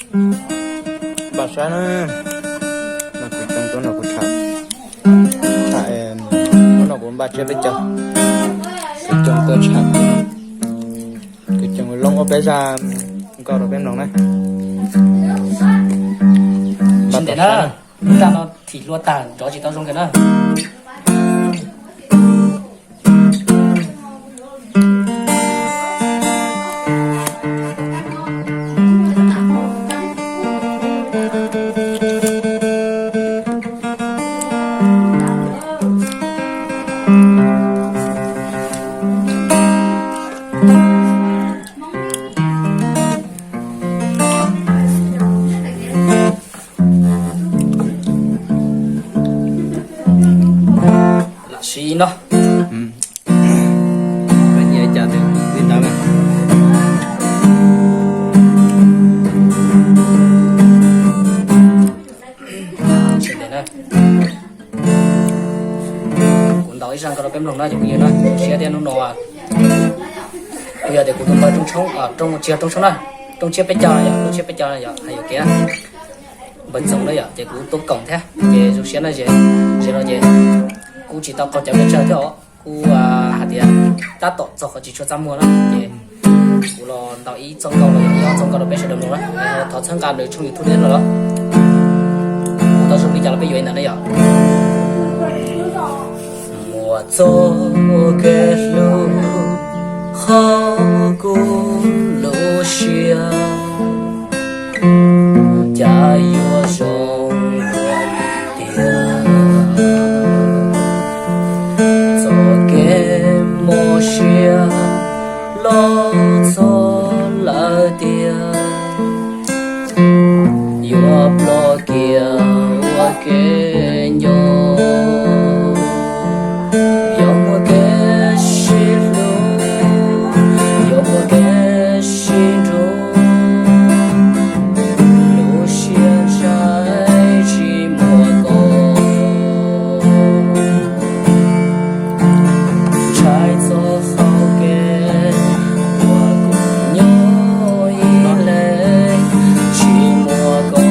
Npaj sab na, no kuv coo tuaj no kuv tsham, tsham, hnub no kuv npaj tsiab peb caug, kuv coo tuaj tsham, kuv coo loob ua peb zaj nkauj rau peb mloog na. Npaj tom sab na. Zaj no thim hlua tag nrov tsis tau zoo kiag na. Lam sim no. Peb nyiam cas twb li ntawd na. Kuv ntaus ib zaj nkauj rau peb mloog na cov phooj ywg na, siab thiab hnub no yog tias kuv tus npawg Rooj Tshoob, tsis yog Rooj Tshoob na, Rooj Tshiab peb caug yom, Rooj Tshiab peb caug yom, hais yuam kev na, npawg Txoov na yom, ces kuv tuaj koom thiab ces zoo siab na. Zaum no ces kuv tsis tau qaug cawv pes tsawg thiab os, kuv hais tias tab tom txog qhov tsis tshua txaj muag na ces kuv los ntaus ib txoj nkauj los yog ob txoj nkauj rau peb sawv daws mloog na. Thov txhawb nqa nws tshooj YouTube thiab no los. Kuv tau zoo li cas los peb yuav li ntawd na yom. Muaj txoj kev hlub qhov kuv lub siab, cas yuav zoo dua li tiag. Txoj kev mob siab los txog lawm tiag, yuav ploj kiag ua kev nyob. Yuav muaj kev sib hlub, yuav muaj kev sib nrug, lub siab ntshai tsis muaj koj, ntshai txog hau kev uas kuv nyob ib leeg tsis muaj koj.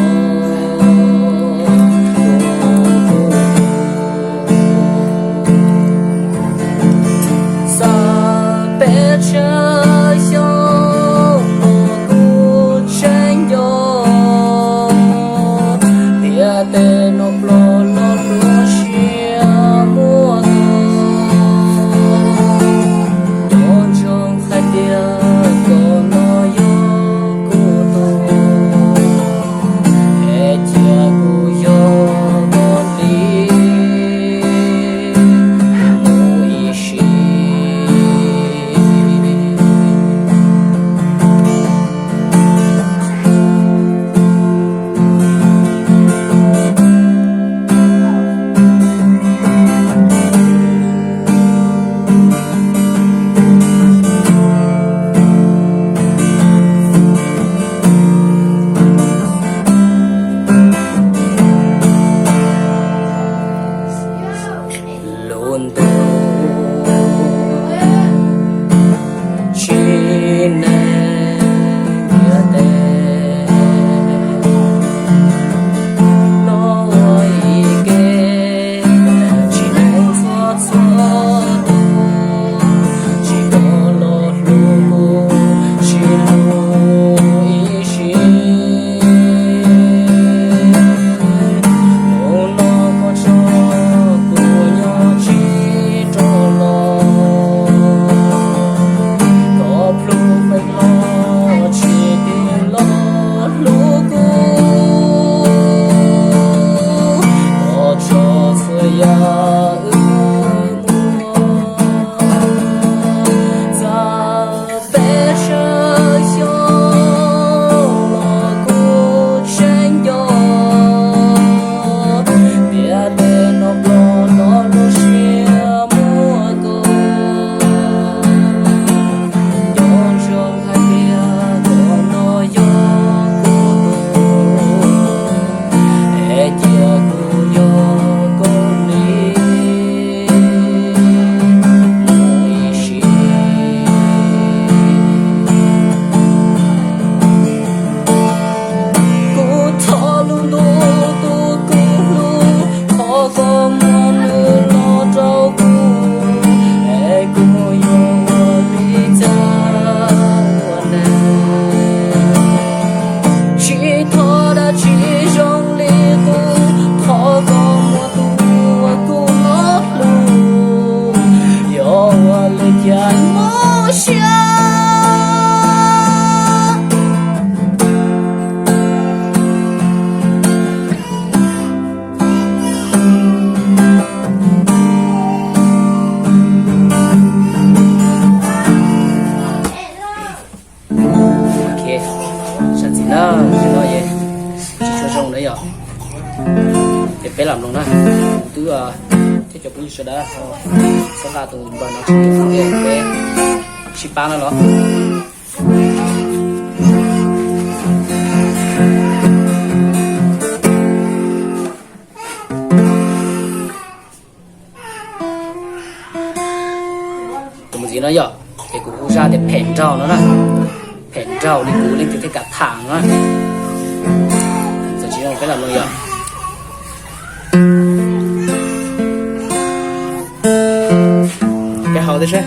Txiv na, no es tsis tshua zoo na yom, ces peb lam mloog na. Kuv twb thiab cov phooj ywg sawv daws txhawb nqa tus npawg no thiab peb sib pab na los. Tus mus ntxiv no yom, ces kuv hu zaj tias phem nraug no na. Phem nraug li kuv leej twg thiaj kam tham no na. Txawm tsis zoo peb lam mloog yom. Peb haus tej seb,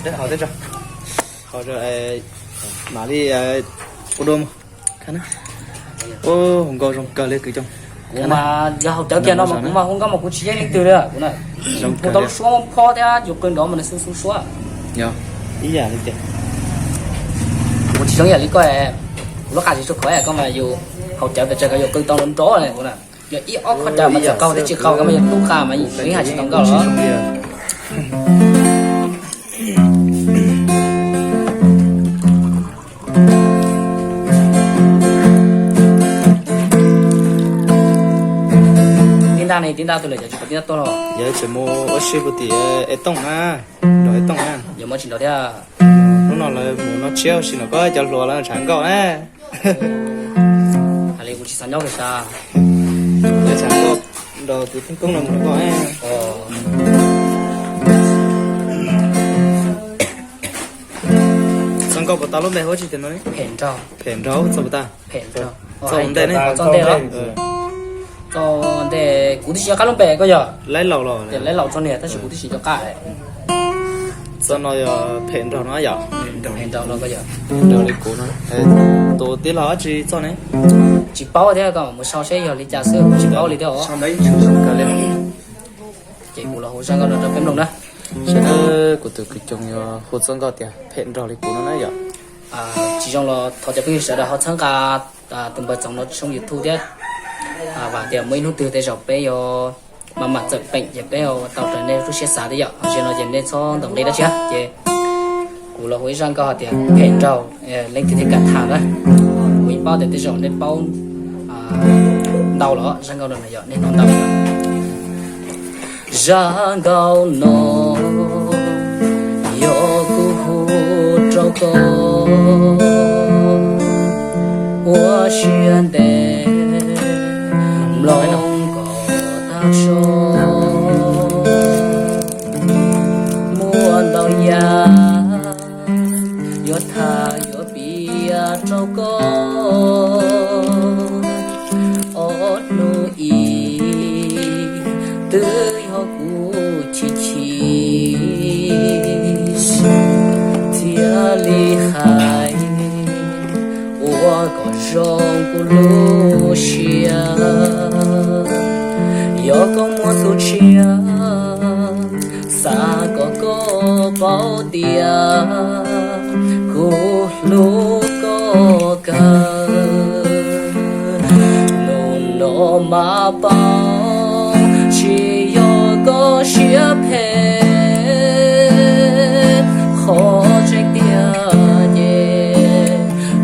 peb haus tej tso, haus mam li ua dua mus. Ua nkauj zoo kawg li kwv Coob. Kuv mas yog haus cawv kiag no mas kuv mas hu nkauj mas kuv tsis yeej leej twg li kuv na. Hu tau lub suab muaj phob thiab yus qw nrov mas nws xu xu suab. Ib yam li tias kuv tsis zoo yam li koj, kuv lub qa tsis tshua khov koj mas yus haus cawv pes tsawg koj yuav qw tau nrov nrov li kuv na. Yog ib ob qho cawv mas txawm qaug thiab tsis qaug koj mas yus tub qa mas yeej hais tsis tau nkauj los. Tib ntaj ne, tib ntaj twg lawm, cov tsis pom tib ntaj tuaj los? Yog tseem mus ua si puag tim Es Tooj na, nram Es Tooj na. Yog muab tsis nrov thiab. Hnub no lawv mus noj tsiab ua si no, koj cov hluas lawv tshav nkauj na. Hais li kuv tsis xav nyob kiag sas. Lawv tshav nkauj nrog tus theej koob no mus nrog koj. Txoj nkauj puas tau lub npe huab tsis tias no li? Phem nraug. Phem nraug txoj puas tau? Phem nraug. Txoj ntej ne? Txoj ntej los? Txoj ntej kuv twb tsis nco qab lub npe koj yog. Laib laus los? Laib laus txoj niag tab sis kuv twb tsis nco qab. Txoj no yog phem nraug no yom? Phem nraug no koj yog. Nraug li kuv no. Tus tij laug dab tsi txoj ne? Tsis paub thiab, koj mus sau seb yog li cas xwb, kuv tsis paub li thiab os. Ces kuv los hu zaj nkauj no rau peb mloog na. Sawv daws, kuv tus kwv Coob yuav hu txoj nkauj tias phem nraug li kuv no na yom. Tsis zoo los thov cov phooj ywg sawv daws ho txhawb nqa tus npawg Txoov no tshooj YouTube thiab. Vam tias muaj ib hnub twg tej zaum peb yuav maj mam txawm peem ces peb yuav tau raws nej lub siab xav thiab yom. Ho zaum no ces nej txhob ntaus nqi dab tsi ces kuv los hu ib zaj nkauj hais tias phem nraug, leej twg thiaj kam tham na. Kuv yeej paub tias tej zaum nej paub ntau los zaj nkauj no yom, nej hnov ntau. Zaj nkauj no yog kuv hu rau koj, ua siab ntev mloog kom tag zog. Muaj ntau yam yuav tham yuav piav rau koj, ob hnub ib twb yog kuv chim chim thiaj li hais ua kom zoo kuv lub siab. Yog koj muaj tus tshiab, xav kom koj paub tias kuv hlub koj kawg. Hnub no mas paub tsis yog koj siab phem, qhov tseeb tiag ces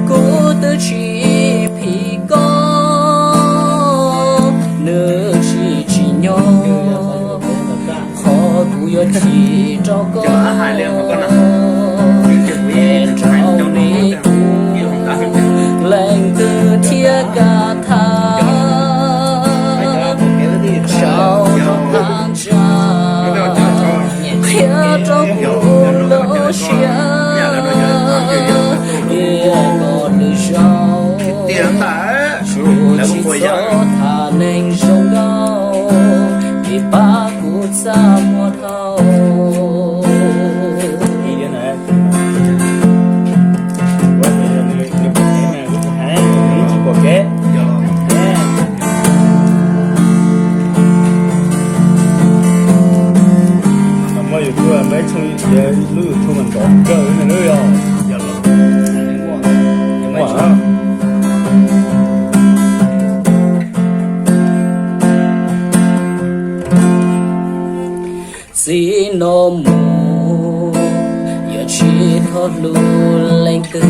kuv twb tsis phim koj, nws tsis tsim nyog qhov kuv yuav chim rau koj. Rau li kuv leej twg thiaj kam tham, sau rau thaj tsam qhia rau kuv lub siab. Tiam sis koj lwm zaus tsuas tsis txhob tham neeg zoo nkauj, vim pab kuv txaj muag dhau. Muaj YouTube, muaj ib tshooj, lub YouTube mas nrov kawg li na yom. Txij no mus yuav tsis txhob hlub leej twg.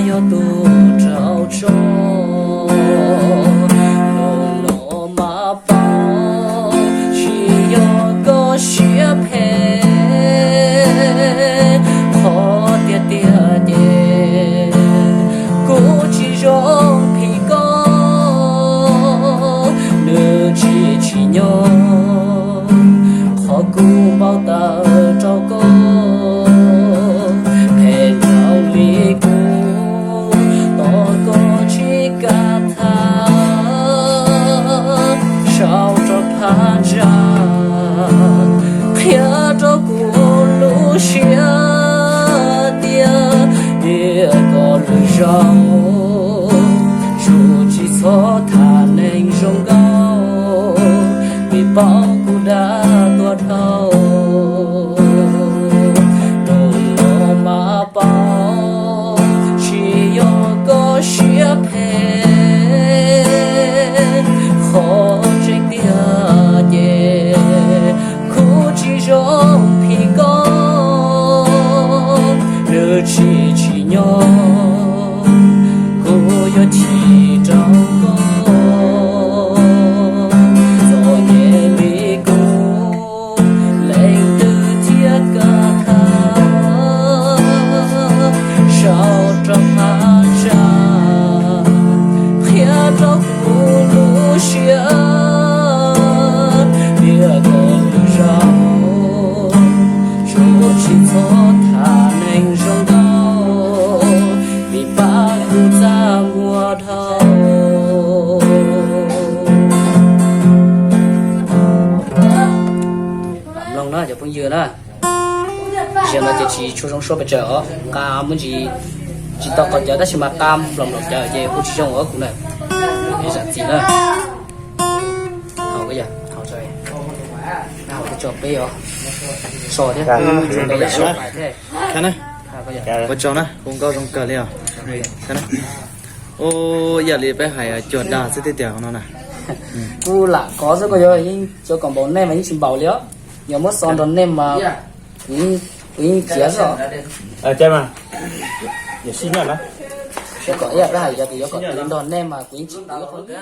Yog tus rau tso, hnub no mas paub tsis yog koj siab phem. Qhov tiag tiag ces kuv tsis zoo phim koj, nws tsis tsim nyog qhov kuv npau taws rau koj. Phem nraug li kuv, tos koj tsis kam tham, sau rau phab ntsa, qhia rau kuv lub siab tias, tias koj lwm zaus tsuas tsis txhob tham neeg zoo nkauj, vim paub kuv dag tuag dhau. Hnub no mas paub tsis yog koj siab phem, qhov tseeb tiag ces kuv tsis zoo phim koj, nws tsis tsim nyog kuv yuav chim rau koj. Txom nyem li kuv, leej twg thiaj kam tham, sau rau phab ntsa, qhia rau kuv lub siab tias koj lwm zaus tsuas tsis txhob tham neeg zoo nkauj, vim pab kuv txaj muag dhau. Mloog na cov phooj ywg na, zaum no ces tsis tshua zoo suab pes tsawg os, nqa muab ntsis, tsis tau qhov cawv tab sis mas nqa nplos nplos cawv ces hu tsis zoo os kuv na. Zam txim na. Haus, haus tso peb os, so thiab. Ua tsaug na, hu nkauj zoo kawg li os. Ua ib yam li peb hais cuag dag xwb tiag tiag no na. Kuv lam kov xwb, koj yuav cov kom npaum nej mas yeej tsis npaum li os. Yog muab so nrog nej mas kuv yeej khiav xwb os. Kom ib yam peb hais yog tias yuav kom nrog nej mas kuv yeej tsis npaum li.